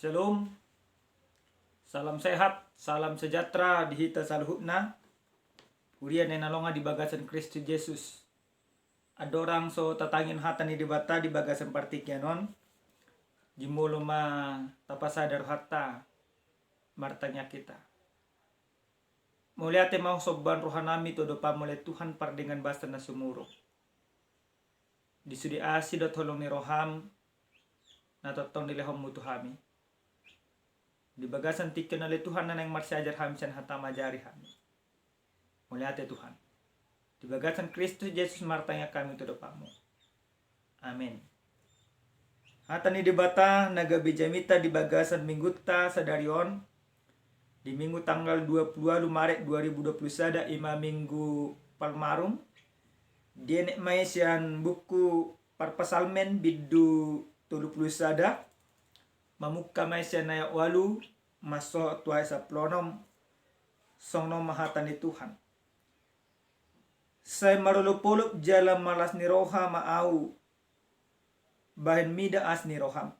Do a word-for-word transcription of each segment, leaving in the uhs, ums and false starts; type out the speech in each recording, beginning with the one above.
Shalom. Salam sehat, salam sejahtera di hita saluhutna. Huria na hinaholongan di bagasan Kristus Jesus. Andorang so tatangion hata ni Debata di bagasan partingkian on, jumolo ma tapasada rohanta, martangiang hita. Mauliate ma songon rohanami tu adopanmu ale Tuhan pardenggan basa na sumurung. Di sude asi dohot holong ni roham na tongtong nilehonmu tu hami. Di bagasan tingki on ale Tuhan na naeng marsiajar hami sian hatam, ajari hami. Mauliate Tuhan. Di bagasan Kristus Jesus martangiang hami tu adopanmu. Amen. Hata ni Debata na gabe jamita di bagasan minggunta sadari on, di Minggu tanggal dua puluh ualu Maret dua ribu dua puluh sada, ima Minggu Palmarum, dienet ma i sian buku Parpsalmen bindu tolu pulu sada, mamungka ma i sian ayat ualu, mansohot tu ayat sampulu onom. Songon on ma hata ni Tuhan. Sai marolopolop jala marlas ni roha ma ahu bahen mida asi ni roham,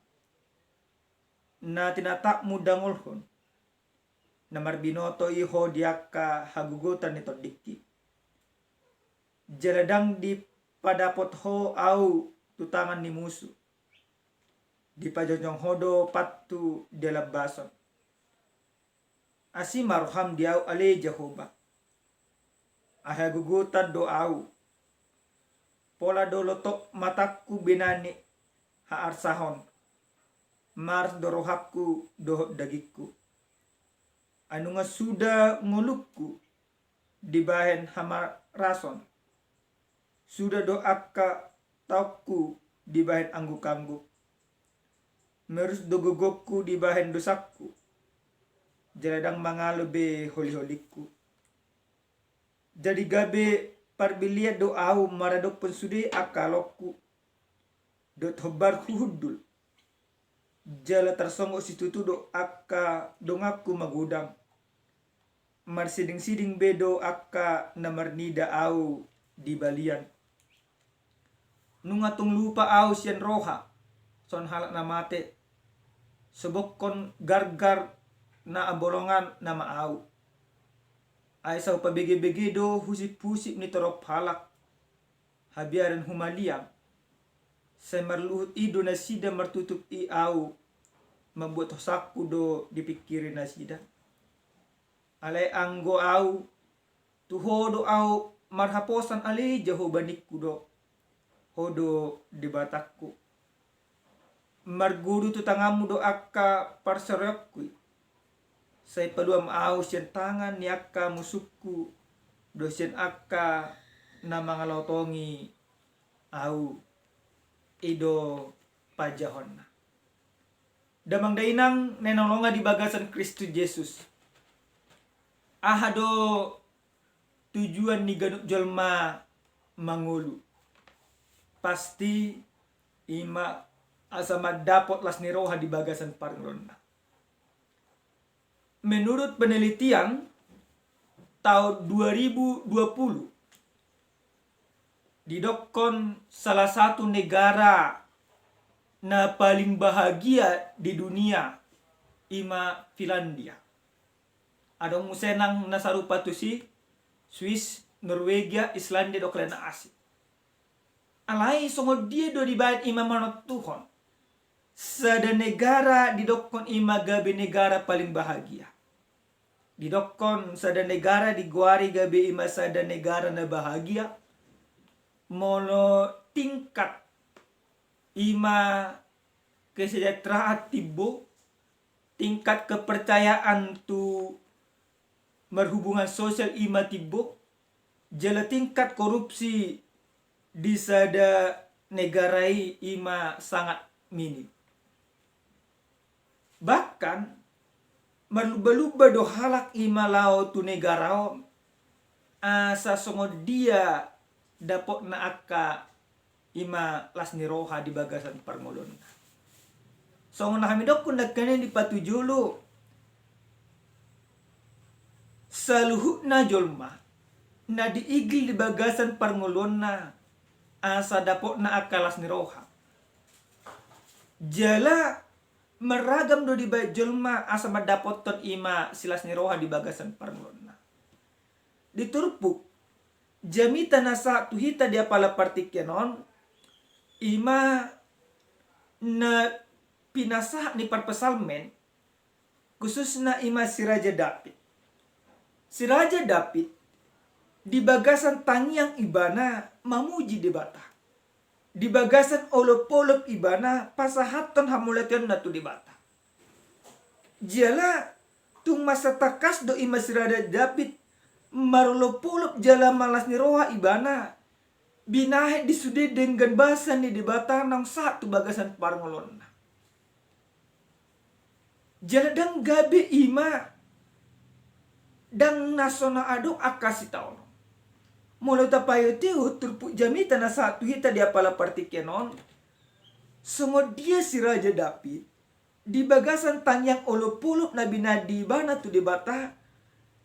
na tinatapmu dangolhon, na marbinoto i ho di angka hagogotan ni tondingki. Jala ndang dipadapot ho ahu tu tangan ni musu. Dipajongjong ho do pathu di alambason. Asi ma roham di ahu ale Jahowa. Ai hagogotan do ahu. Pola do lotop matangku bena ni haarsahon, mars do rohangku dohot dagingku. Ai nunga suda ngolungku dibahen hamarason, suda do angka taongku dibahen anggukangguk. Merus do gogongku dibahen dosangku, jala ndang mangalo be holiholingku. Jadi gabe parbillian do ahu maradophon sude angka alongku, dohot hombarhu hundul. Jala tarsonggot situtu do angka donganku magodang. Marsidingsiding be do angka na marnida ahu di balian. Nunga tung lupa ahu sian roha, songon halak na mate, sobokhon gargar na ambolongan nama ahu. Ai sai hupabegebege do husiphusip ni torop halak, habiaran humaliang. Sai marluhut i do nasida, martutup i ahu, mambuat hosangku do dipingkiri nasida. Alai anggo ahu, tu ho do ahu marhaposan ale Jahowa, ningku do, ho do Debatangku. Margodo tu tanganmu do angka parsaroanku i. Sai paluam ahu sian tangan ni angka musungku, dohot sian angka na mangalotongi ahu. I do panjahonna. Damang dainang na hinaholongan di bagasan Kristus Jesus. Aha do tujuan ni ganup jolma mangolu? Pasti ima asa mandapot las ni roha di bagasan parngoluonna. Menurut penelitian tahun dua ribu dua puluh, didokkon salah satu negara na paling bahagia di dunia ima Finlandia. Adong muse nang na sarupa tusi, Swiss, Norwegia, Islandia dohot na asing. Alai songon dia do dibaen ima manontuhon sada negara didokkon ima gabe negara paling bahagia? Didokkon sada negara digoari gabe ima sada negara na bahagia molo tingkat ima kesejahteraan timbo, tingkat kepercayaan tu marhubungan sosial ima timbo, jala tingkat korupsi di sada negara i ima sangat minim. Bahkan marlumba-lumba do halak ima laho tu negara on, asa songon dia dapotna angka ima las ni roha di bagasan parngoluonna. Songon na hami dokkon nangkaningan di patujolo, saluhutna jolma na diigil di bagasan parngoluonna asa dapotna angka las ni roha. Jala marragam do dibaen jolma asa mandapothon i ma silas ni roha di bagasan parngoluonna. Di turpuk jamita na sahat tu hita di apala partingkian on, i ma na pinasahat ni parpsalmen, khususna i ma si Raja Daud. Si Raja Daud di bagasan tangiang ibana mamuji Debata. Di bagasan olopolop ibana pasahathon hamauliateonna tu Debata. Jala tung masa tangkas do i ma si Raja Daud marolopolop jala malas ni roha ibana, binahen di sude denggan basa ni Debata naung sahat tu bagasan parngoluonna. Jala ndang gabe i ma, ndang na so na adong angka sitaonon. Molo tapaihut-ihut turpuk jamita na sahat tu hita di apala partingkian on, songon dia si Raja Daud, di bagasan tangiang olopolop na binahen di ibana tu Debata,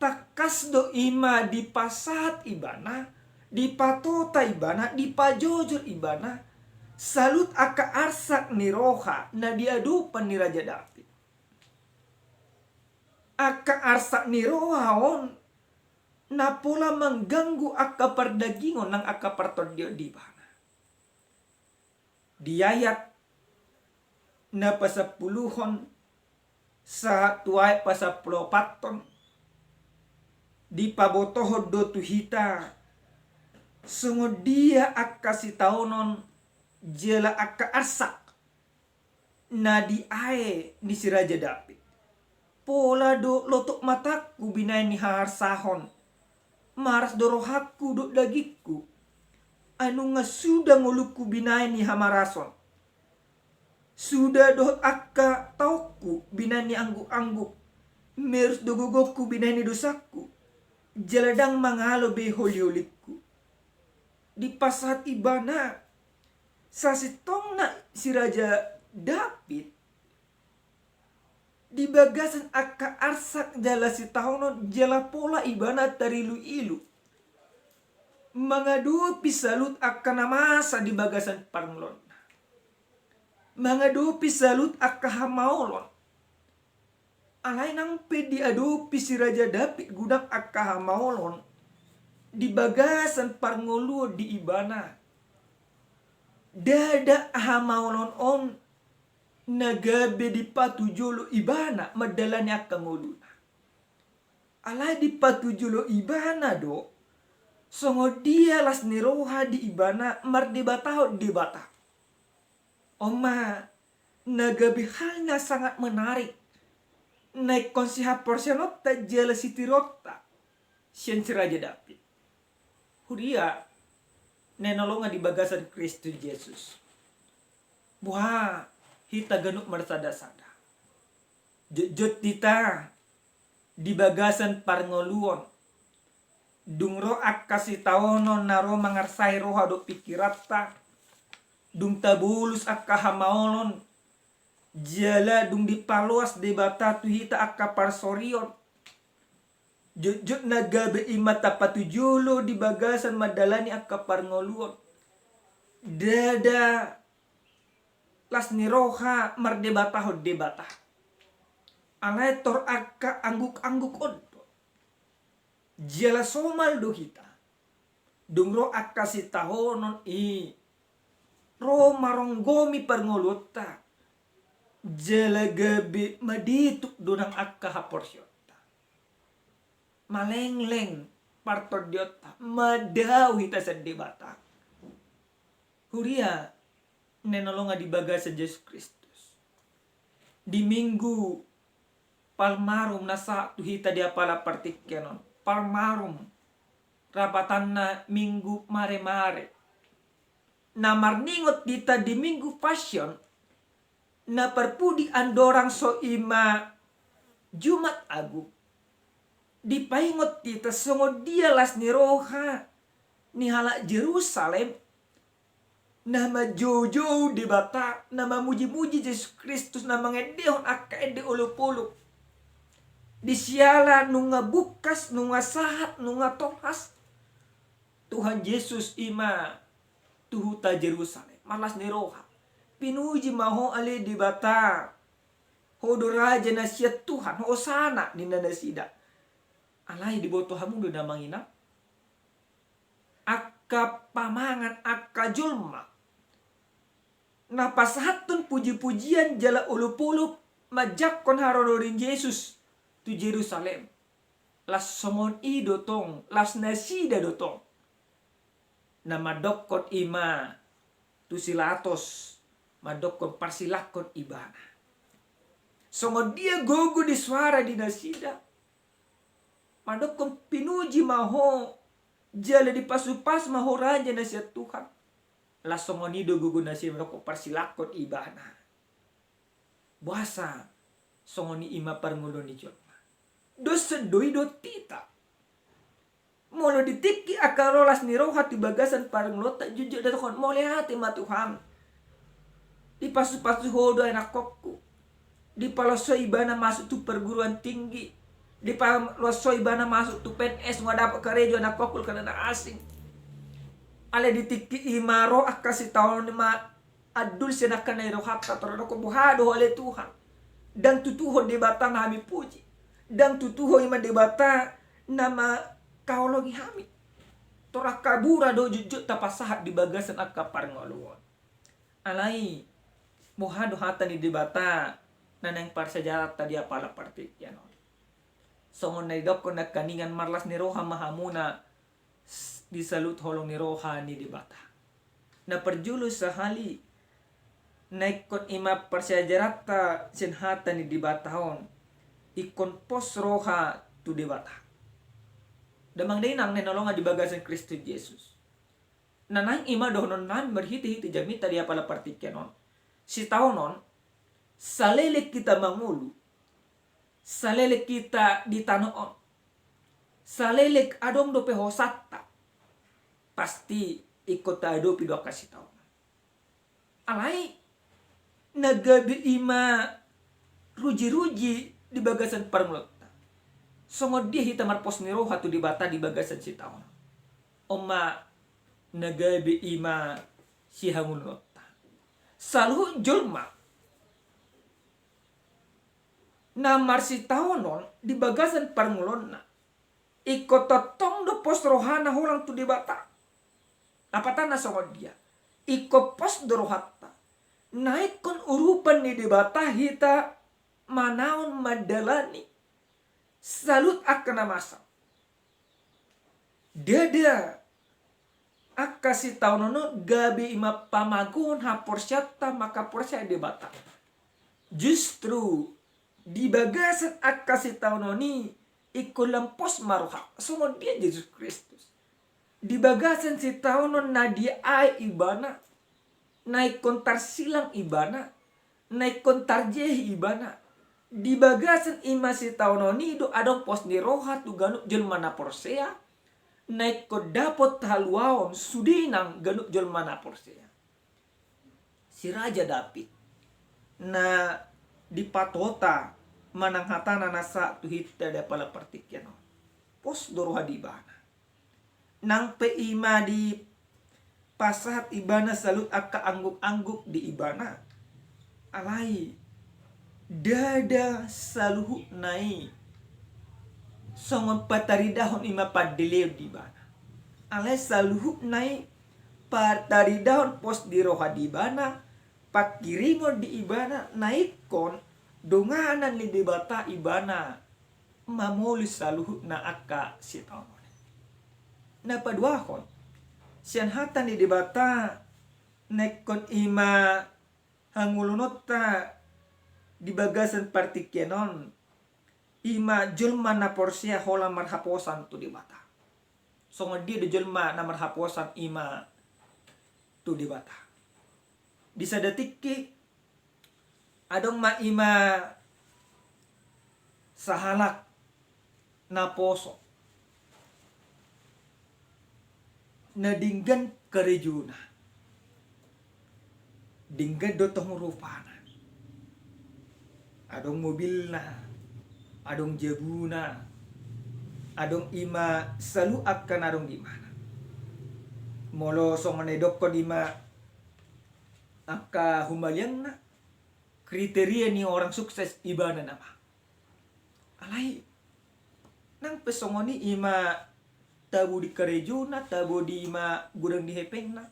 tangkas do i ma dipasahat ibana, dipatota ibana, dipajojor ibana saluhut angka arsak ni roha na diadopan ni Raja Daud. Angka arsak ni roha on na pola mangganggu angka pardagingon nang angka partondion di ibana. Di ayat na pasampuluhon sahat tu ayat pasampuluopathon, dipabotohon do tu hita songon dia angka sitaonon jala angka arsak na diae ni si Raja Daud. Pola do lotok matangku binahen ni haharsahon, maras do rohangku dohot dagingku, ai nunga suda ngolungku binahen ni hamarason. Suda dohot angka taonku binahen ni angguk-angguk, merus do gogongku binahen ni dosangku, jala ndang mangalo be holi-holingku. Dipasahat ibana sasintongna si Raja Daud di bagasan angka arsak jala sitaonon jala pola ibana tarilu-ilu mangadopi saluhut angka na masa di bagasan parngoluonna, mangadopi saluhut angka hamaolon. Alai nang pe diadopi si Raja Daud godang angka hamaolon di bagasan parngoluon di ibana, ndada hamaolon on na gabe dipatujolo ibana mandalani angka ngoluna. Alai dipatujolo ibana do songon dia las ni roha di ibana mardebatahon Debata. On ma na gabe hal na sangat menarik na ingkon sihaporseaonta jala sitiruonta sian si Raja Daud. Huria na hinaholongan di bagasan Kristus Jesus, boha hita ganup marsada-sada? Jotjot hita di bagasan parngoluon, dung ro angka sitaonon na ro mangarsahi roha dohot pingkiranta, dung tabolus angka hamaolon, jala dung dipaloas Debata tu hita angka parsorion, jotjot na gabe i ma tapatujolo di bagasan mandalani angka parngoluon, ndada las ni roha mardebatahon Debata. Alai tor angka angguk-angguk on do. Jala somal do hita dung ro angka sitaonon i ro maronggomi parngoluonta, jala gabe madituk do nang angka haporseaonta. Malengleng partondionta, madao hita sian Debata. Huria na hinaholongan di bagasan Jesus Kristus, di Minggu Palmarum na sahat tu hita di apala partingkian on, Palmarum, rapatanna Minggu Maremare, na marningot hita di Minggu Passion, na parpudi andorang so i ma Jumat Agung, dipaingot hita songon dia las ni roha ni halak Jerusalem na manjoujou Debata, na mamujimuji Jesus Kristus, na mangendehon angka ende olopolop. Di siala nunga bungkas, nunga sahat, nunga tolhas Tuhan Jesus i ma tu huta Jerusalem, marlas ni roha. Pinuji ma ho ale Debata, Ho do raja na sian Tuhan, hosana ninna nasida. Alai diboto hamu do damang inang, angka pamangan, angka jolma na pasahathon puji-pujian jala olop-olop manjangkon haroro ni Jesus tu Jerusalem, las songon i do tong, las nasida do tong na mandokkon i ma tu si Pilatus, mandokkon parsilangkon ibana. Songon dia gogo ni soara di nasida, mandokkon pinuji ma ho, jala dipasu-pasu ma ho raja na sian Tuhan. Las songon i do gogo nasida mandokkon parsilangkon ibana. Boasa songon i? I ma parngoluon ni jolma. Dos sendoi do hita. Molo di tingki angka las ni roha tu bagasan parngoluonta, jujur da tongkon mauliate ma Tuhan. Dipasu-pasu ho do anakkonku. Dipaloas ho ibana masuk tu perguruan tinggi. Dipaloas ho ibana masuk tu P N S, nunga dapot karejo anakkonku karena na asing. Alai di tingki i ma ro angka sitaonon i ma andul sian angka na di rohanta, tor dokkon boha do ho ale Tuhan. Ndang tutu ho Debata na hami puji. Ndang tutu ho i ma Debata na mangkaholongi hami. Tor angka bura do jujur tapasahat di bagasan angka parngoluon. Alai boha do hata ni Debata na naeng parsiajaranta di apala partingkian on? Songon na didokkon nangkiningan, marlas ni roha ma hamuna s-, di saluhut holong ni roha ni Debata. Na parjolo sahali, na ingkon i ma parsiajaranta sian hata ni Debata on, ingkon pos roha tu Debata. Damang dainang na hinaholongan di bagasan Kristus Jesus, na naeng i ma dohononnami marhite-hite jamita di apala partingkian on. Sitaonon, saleleng hita mangolu, saleleng hita di tano on, saleleng adong dope hosanta, pasti ingkon taadopi do angka sitaonon. Alai na gabe i ma ruji-ruji di bagasan parngoluonta, songon dia hita marpos ni roha tu Debata di bagasan sitaonon? On ma na gabe i ma sihangoluonta. Saluhut jolma na marsitaonon di bagasan parngoluonna, ingkon tongtong do pos rohana holan tu Debata. Lapatanna songon dia? Ingkon pos do rohanta, na ingkon urupan ni Debata hita manaon mandalani saluhut angka na masa. Ndada angka sitaonon on gabe i ma pamagohon haporseaonta mangkaporseai Debata. Justru di bagasan angka sitaonon i ingkon lam pos ma roha, songon dia Jesus Kristus. Di bagasan sitaonon na diae ibana, na ingkon tarsilang ibana, na ingkon tarjehe ibana. Di bagasan i ma sitaonon i do adong pos ni roha tu ganup jolma na porsea, na ingkon dapot haluaon sude nang ganup jolma na porsea. Si Raja Daud na dipatota manang hatana na sahat tu hita di apala partingkian on, pos do roha di ibana. Nang pe i ma dipasahat ibana saluhut angka angguk-angguk di ibana, alai ndada saluhutna i songon pataridahon i ma pandeleon di ibana. Alai saluhutna i pataridahon pos di roha di ibana, pangkirimon di ibana, na ingkon donganan ni Debata ibana mamolus saluhutna angka sitaonon i. Na paduahon, sian hata ni Debata na ingkon i ma hangoluonta di bagasan partingkian on, i ma jolma na porsea holan marhaposan tu Debata. Songon dia do jolma na marhaposan i ma tu Debata? Di sada tingki adong ma i ma sahalak naposo na denggan karejona, denggan do tong rupana, adong mobilna, adong jabuna, adong i ma saluhut angka na adong di ibana. Molo songon na didokkon i ma angka humaliangna, kriteria ni orang sukses ibana nama. Alai nang pe songon i, ima tabo di karejona, tabo di ima godang di hepengna.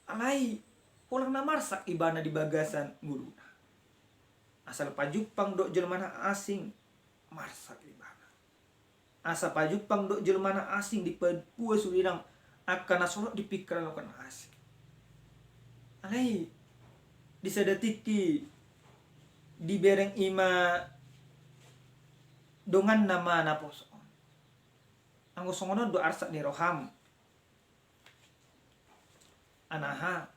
Alai holan na marsak ibana di bagasan ngoluna. Asal pajumpang dohot jolma na asing, marsak ibana. Asa pajumpang dohot jolma na asing, dipaboa sude nang angka na solot di pingkiran ni angka na asing. Alai di sada tingki dibereng ima donganna ma naposo on. Anggo songon on do arsak ni roham, anaha,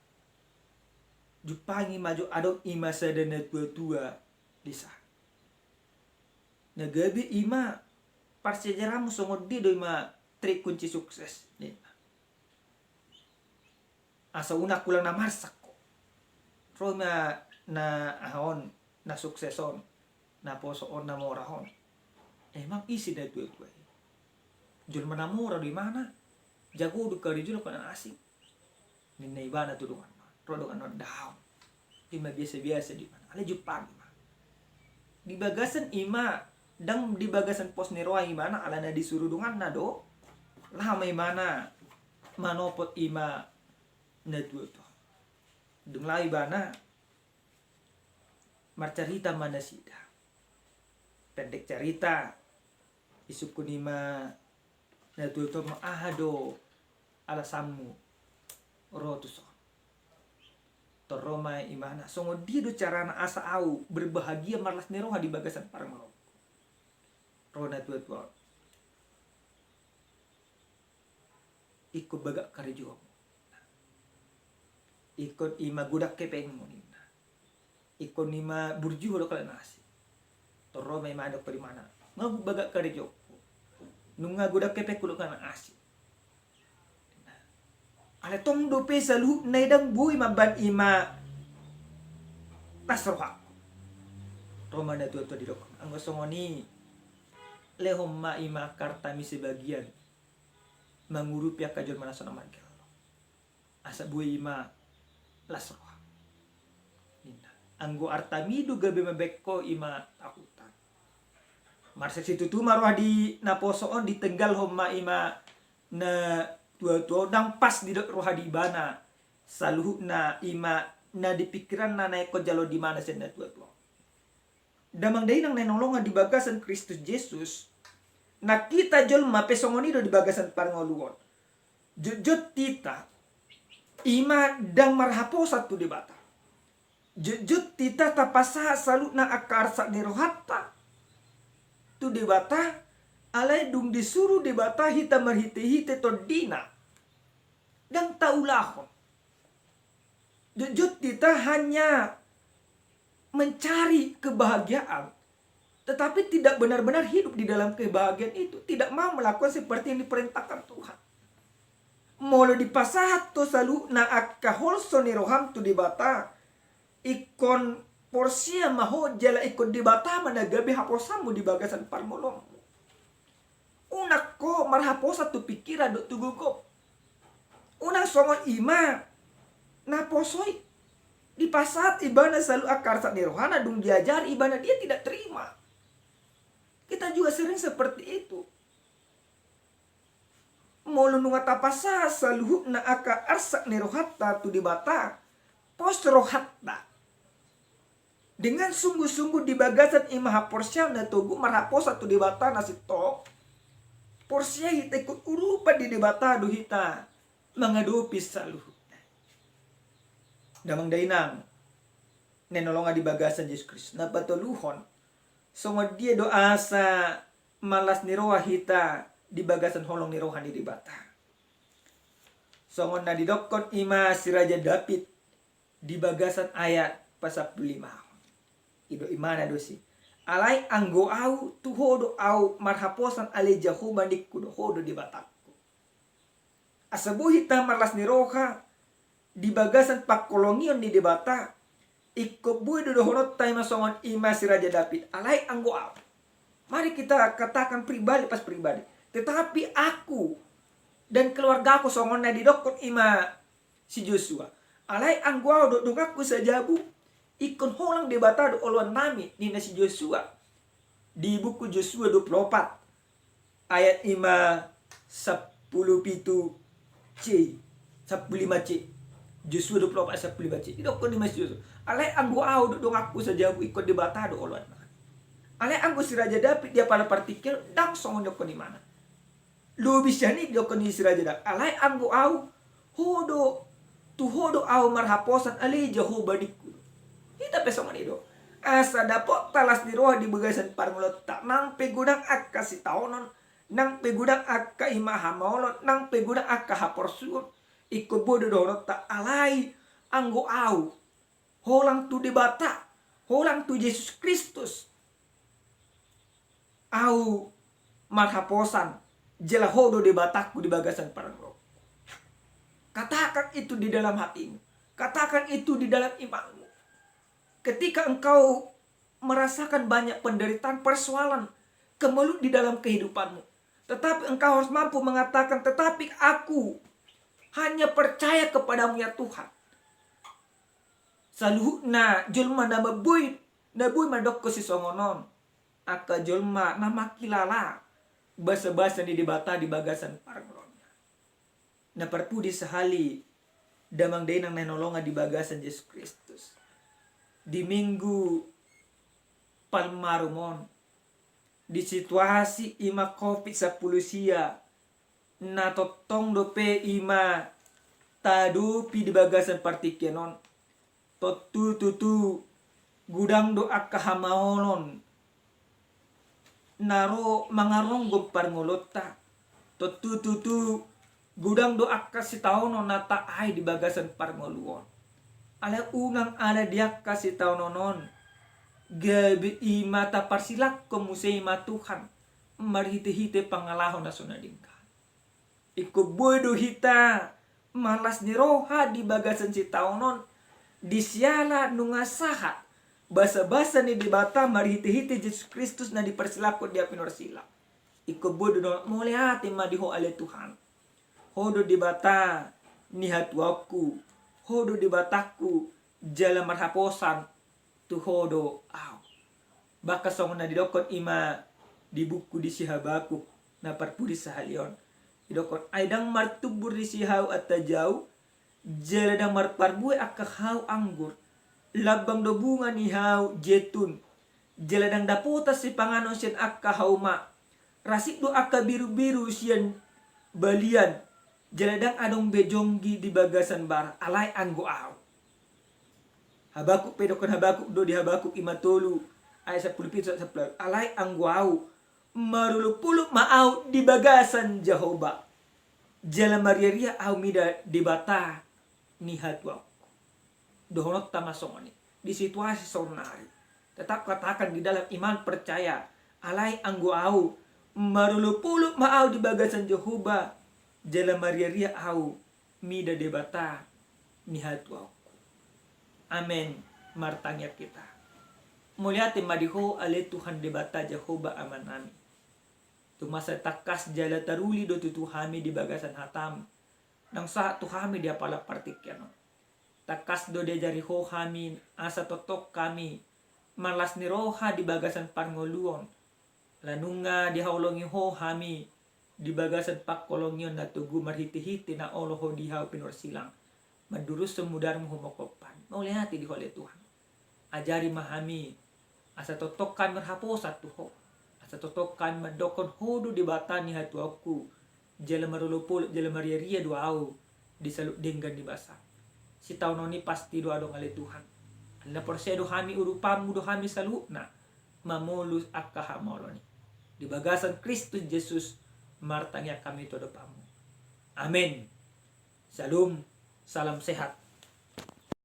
jumpangi ma jo adong ima sada na tua-tua disi. Na gabe ima parsiajaranmu songon dia do ima trik kunci sukses ninna. Asa unang holan na marsak ho. Ro ma na aha on, na sukses on, naposo on, na mora on. Emang ise na tua-tua i? Jolma na mora do imana, jago do karejo dohot na asing. Ninna ibana tu donganna, ro donganna on, daong. Ima biasa-biasa do imana, alai jumpangi ma. Di bagasan ima, ndang di bagasan pos ni roha imana, alana disuru donganna do. Laho ma imana manopot ima na tua-tua. Dung laho ibana, marcarita ma nasida. Pendek carita, disungkun ima na tua-tua ma, aha do alasanmu ro tuson? Tor ro ma imana, songon dia do carana asa au berbahagia, marlas ni roha di bagasan parngoluonku? Ro na tua-tua on, ingkon bagak karejomu, ingkon ima godang hepengmu ninna. Ingkon ima burju ho dohot halak na asing. Tor ro ma ima dohot imana, nga bagak karejongku, nunga godang hepengku dohot halak na asing. Alai tong dope saluhutna i ndang boi mambahen ima las rohangku. Ro ma na tua-tua, didok, anggo songon i, lehon ma ima angka artami sebagian mangurupi angka jolma na so na margello, asa boi ima las roha ninna. Anggo artami do gabe mambahen ho ima tahutan, marsak situtu ma roha di naposo on, ditenggalhon ma ima na tua-tua on. Ndang pas didok roha di ibana saluhutna ima na di pingkiranna na ingkon jalo di ibana sian na tua-tua on. Damang dainang na hinaholongan di bagasan Kristus Jesus, nang hita jolma pe songon i do di bagasan parngoluon. Jotjot hita ima ndang marhaposan tu Debata. Jotjot hita tapasahat saluhutna angka arsak ni rohanta tu Debata, alai dung disuru Debata hita marhite-hite tondina, ndang taulahon. Jotjot hita hanya mencari kebahagiaan, tetapi tidak benar-benar hidup di dalam kebahagiaan itu, tidak mau melakukan seperti yang diperintahkan Tuhan. Molo dipasahat ho saluhutna angka holso ni roham tu Debata, ingkon porsea ma ho jala ingkon Debata ma na gabe haposanmu di bagasan parngoluonmu. Unang ho marhaposan tu pingkiran dohot tu gogo. Unang songon ima naposo i, dipasahat ibana saluhut angka arsak ni rohana, dung diajari ibana dia tidak terima. Kita juga sering seperti itu. Molo nunga tapasahat saluhutna angka arsak ni rohanta tu Debata, pos rohanta dengan sungguh-sungguh di bagasan ima haporseaon na togu marhaposan tu Debata na sintong, porsea hita ingkon urupan ni Debata do hita mangadopi saluhutna. Damang dainang na hinaholongan di bagasan Jesus Kristus, na patoluhon, songon dia do asa marlas ni roha hita di bagasan holong ni roha ni Debata? Songon na didokkon ima si Raja Daud di bagasan ayat pasampulu lima on. Didok imana do disi, alai anggo au, tu ho do au marhaposan, ale Jahowa ningku do, ho do Debatangku. Asa boi hita marlas ni roha di bagasan pangholongion ni Debata, ingkon boi do dohononta ima songon ima si Raja Daud, alai anggo au. Mari kita katakan pribadi pas pribadi. Tetapi aku dan keluargaku, songon na didokkon ima si Josua. Alai anggo au dohot donganku sajabu, Ingkon holang Debata do oloan nami, ninna si Josua. Di buku Josua dua pulu opat, ayat ima sampulu pitu C, sampulu lima C. Josua dua pulu opat sampulu lima C. Didokkon ima si Josua, alai anggo ahu dohot donganku sajabu, ingkon Debata do oloan nami. Alai anggo si Raja Daud di apala partingkian, ndang songon didokkon imana. Lobi sian i didokkon ni si Raja Daud, alai anggo ahu, ho do, tu ho do ahu marhaposan, ale Jahowa dingku. Hita pe songon i do. Asa dapotta las ni roha di bagasan parngoluonta, nang pe godang angka sitaonon, nang pe godang angka ima hamaolon, nang pe godang angka haporsuon, ingkon boi do dohononta, alai anggo ahu, holang tu Debata, holang tu Jesus Kristus, ahu marhaposan, jala ho do Debatangku di bagasan parngoluonku. Katakan itu di dalam hatimu. Katakan itu di dalam imanmu. Ketika engkau merasakan banyak penderitaan, persoalan, kemelut di dalam kehidupanmu, tetapi engkau harus mampu mengatakan, tetapi aku hanya percaya kepada-Mu, ya Tuhan. Saluhutna jolma na boi, na boi mandokkon sisongon on, angka jolma na mangkilala basabasa ni Debata di bagasan parngoluonna. Na parpudi sahali, damang dainang na hinaholongan di bagasan Jesus Kristus, di Minggu Palmarum on, di situasi ima covid sampulu sia, na tongtong dope ima taadopi di bagasan partingkian on. Tontu tutu godang do angka hamaolon na ro mangaronggo parngoluonta. Tontu tutu godang do angka sitaonon na taai di bagasan parngoluon. Alai unang ala di angka sitaonon on gabe ima taparsilanghon muse ima Tuhan marhitehite pangalaho na so na denggan. Ingkon boi do hita marlas ni roha di bagasan sitaonon, di siala nunga sahat basabasa ni Debata marhitehite Jesus Kristus na diparsilanghon di api ni horsilang. Ingkon boi do dohononta, mauliate ma di Ho ale Tuhan. Ho do Debata ni hatuaonku, Ho do Debatangku, jala marhaposan tu Ho do ahu. Bahkan songon na didokkon ima di buku di si Habakuk na parpudi sahali on. Didokkon, ai ndang martumbur disi hau antajau, jala ndang marparbue angka hau anggur, lambang do bunga ni hau jetun, jala ndang dapotan sipanganon sian angka hauma, rasik do angka birubiru sian balian, jala ndang adong be jonggi di bagasan bara, alai anggo ahu. Habakuk pe, didokkon Habakuk do di Habakuk ima tolu ayat sampulu pitu sampulu ualu, alai anggo ahu, marolopolop ma ahu di bagasan Jahowa, jala mariaria ahu mida Debata ni hatuaonku. Dohononta ma songon i di situasi saonnari. Tetap katakan di dalam iman percaya, alai anggo ahu, marolopolop ma ahu di bagasan Jahowa, jala mariaria ahu mida Debata ni hatuaonku. Amen. Martangiang hita. Mauliate ma di Ho ale Tuhan Debata Jahowa Amanami. Tung mansai tangkas jala taruli do tutu hami di bagasan hataM. Naung sahat tu hami di apala partingkian on. Tangkas do diajari Ho hami asa tongtong hami marlas ni roha di bagasan parngoluon. Ala nunga dihaholongi Ho hami di bagasan pangholongion na togu marhitehite na olo Ho di hau pinarsilang, mandurushon mudarMu humongkop hami. Mauliate di Ho ale Tuhan. Ajari ma hami asa tongtong hami marhaposan tu Ho, asa tongtong hami mandokkon Ho do Debata ni hatuaonku, jala marolopolop jala mariaria do ahu di saluhut denggan ni basaM. Sitaonon i pasti do adong ale Tuhan. Ala porsea do hami, urupanMu do hami saluhutna mamolus angka hamaolon i. Di bagasan Kristus Jesus martangiang hami tu adopanMu. Amen. Syalom, salam sehat.